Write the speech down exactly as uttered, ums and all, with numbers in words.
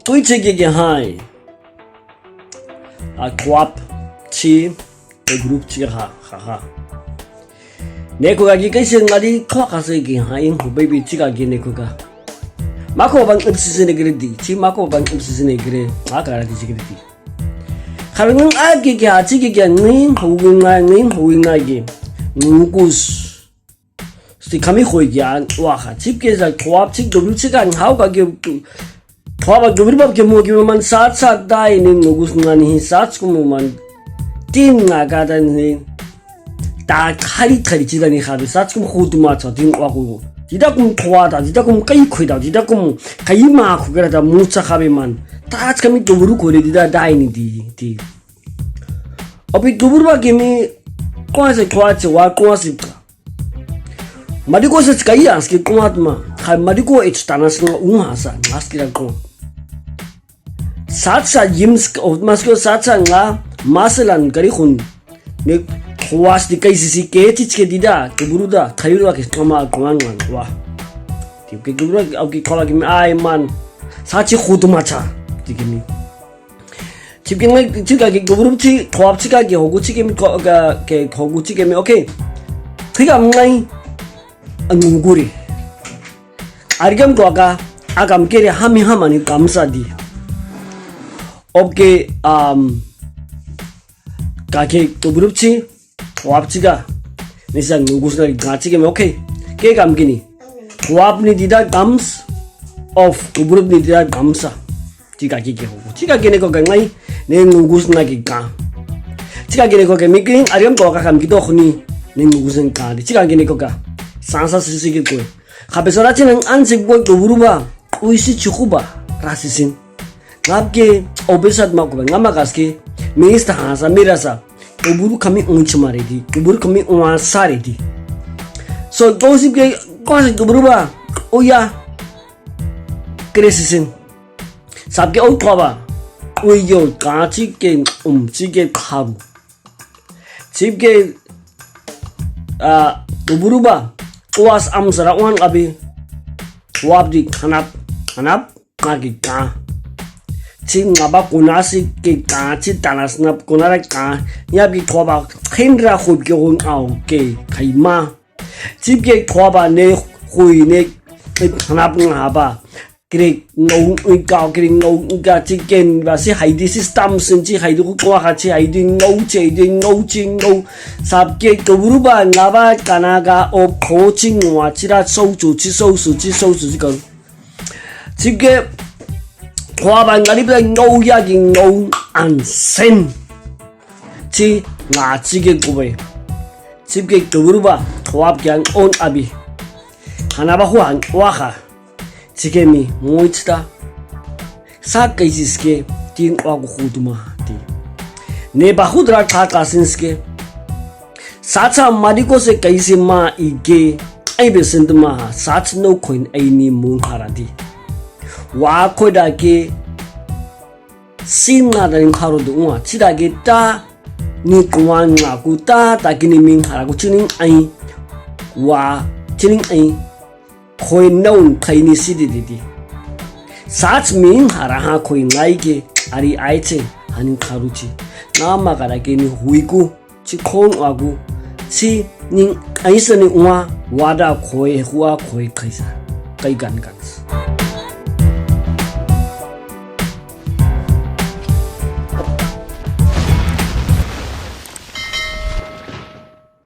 Tui chi ki ki hai. A Towap chi, e group chi ha, ha, ha. Ne ko ka ki kai se ngadi Towap ka se ki hai, hu baby chi ka ki ne ko ka. Mako bang ipsi se ne gredi, chi mako bang ipsi se ne gre, ma ka ra ki se gredi. Kare ngang a ki ki ha chi ki ki ngang, hu ngang, ngang, hu ngang ki. Ngukus. Sti kami hoi ki an, wa ha, chip ke sa Towap chip dobru chip ka hau ka ke, Towap dobru bab ke mo ke man sat sat dai ni ngukus ngan hi sat kum man. Tin nga ka dan hi. Ta khari khari chida ni khabi sat kum hutu ma cha tin wa ku. Tida kum Towap da, tida kum kai khoi da, tida kum kai ma khu kara da mu cha khabi man. Ta kami dobru ko le tida dai ni di, di. Abi dobru ba ke mi kwa se kwa che wa kwa se. Madiko se chika iya ski kumat ma. Hai madiko e chutana sina unga sa, ngaski ra ko. Satsa yim sk-, o, masko satsa nga, maselan kari hun. Ne kuas di kai sisi ke chich ke dida, ke buruda, kari ru ke kama kuan kuan, wa. Tip ke buruda, au ki kola ki mi ai man. Sachi hutu macha, di ke mi. Chip ke ngai, chip ka ke gubrup chi, Towap chi ka ke hogu chi ke mi ko, ka, ke hogu chi ke mi, okay. Chi ka ngai, a nguguri. Arigam ko ka, agam kere hami hamani kamsa di. Okay, um, ka ke gubrup chi, Towap chi ka. Ni sa ngugus na ga chi ke mi, okay. Ke kam kini. Towap ni dida gams of gubrup ni dida gamsa. Chi ka ke ke ho. Chi ka ke ne ko ka ngai. Ne ngugus na ki ka. Chi ka ke ne ko ke mi kini. Ariam ko ka kam ki to ni. Ne ngugus na ka. Chi ka ke ne ko ka. Sansa sisi ke ko. Ka pesora chi nang an si ko gubrup ba. Uisi chukuba. Rasisin. Ngap ke obesat ma kuba, ngama kas ke, minista hasa, mirasa, uburu kami unchi maredi, uburu kami uan saredi. So, gosip ke, gosip uburu ba, uya, kresisin. Sap ke o kuba, uyo, kachi ke, um, chi ke, kabu. Sip ke, ah, uburu ba, uas am sara uan abi, wap di kanap, kanap, Nga ki ka. Chi nga ba kuna si ki ka, chi tanas na kuna ra ka. Nya bi ko ba, khin ra khub ki hon au ke, kai ma. Chi ke ko ba ne, hui ne, nap nga ba. Kiri ngau, ui ka, kiri ngau, ui ka, chi ken ba, si hai di system sin, chi hai di ku kwa ha, chi hai di ngau, chi hai di ngau, chi ngau. Sap ke, ko buru ba, nga ba, kana ga, o ko, chi ngua, chi ra, so chu, chi so su, chi so su, chi ka. Chip ke, Towap ba ngarip da ngau ya ki ngau an sen. Chi nga chi ke kubai. Chip ke kuburu ba, Towap ke an on abi. Hana ba huan waka. Chi ke mi, muitsta. Sa kai sis ke, tin wa ku hutuma ti. Ne ba hudra ta ka sins ke. Satsa madiko se kaisi ma ige, ai be sent ma ha, sats no koin ai ni mun haradi. Wa ko da ke, sin na da ni haro du wa, chi da ke ta, ni kuan nga ku ta, ta kini min hara ku chinin ai, wa, chinin ai. Koi naun kaini sidi didi. Sats min hara ha koi ngai ke ari aiche hanin karuchi. Nama kara ke ni huiku chi kon wagu chi nin aisa ni ua wada koi hua koi kaisa. Kai gan gan.